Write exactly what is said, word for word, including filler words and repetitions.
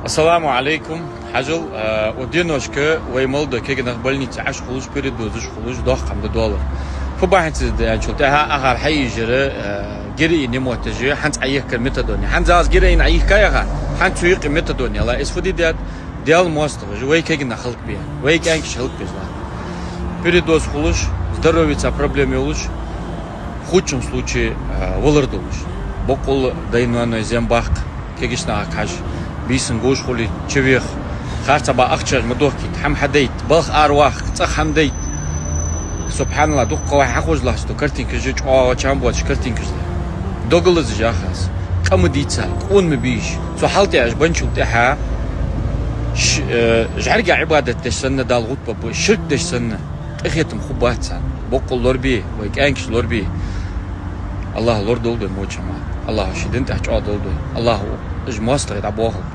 Ассаламу Ӏалайкум. Хьажал, э, укх деношка вай мел дола кегий нах больнице Ӏаш хулаш, передозаш хулаш, доккха хӀама да доаллар. Фу бахьан да аьлча, тӀехьа акхар хьаийжар, э, героин е мотташ, хӀанз Ӏоехкар метадон. ХӀанз аз героин Ӏоехкаяха, хӀанз цу юкъе метадон яла. Из фу де деза? Даьла моастагӀаша вай кегий нах хӀалакбе, вай кӀаьнкаш хӀалакбе. Передоз хулаш, здоровьеца проблема йолаш, в худшем случае, э, валар долаш. Боккъала даьй-ноаной зем баккха, кегийча нахага хьажа, бийсан говш хуле чувеха, харцахьа ба ахчаш ма дохкийта, хӀама хьадайта, балха араваккха, цӀагӀа хӀама дайта. СубхьаналлахӀ, дукха вай хьахьожалахьа, картинкаш чӀоагӀа чам боацаш картинкаш да. Догалаза яхаш, къа ма дийца, къона ма бийша. Цу хьал тӀа уж бенначул тӀехьа ш-, э, жӀарга Ӏибадат деш санна, Далла гӀутба ба, ширк деш санна, къахетам хургбац царна. Боккъала лорабе, вай кӀаьнкаш лорабе. АллахӀа лорадолда вай воча хӀаман. АллахӀа ший дина тӀа чӀоагӀдолда вай. АллахӀа уж моастагӀий дӀабоахалба.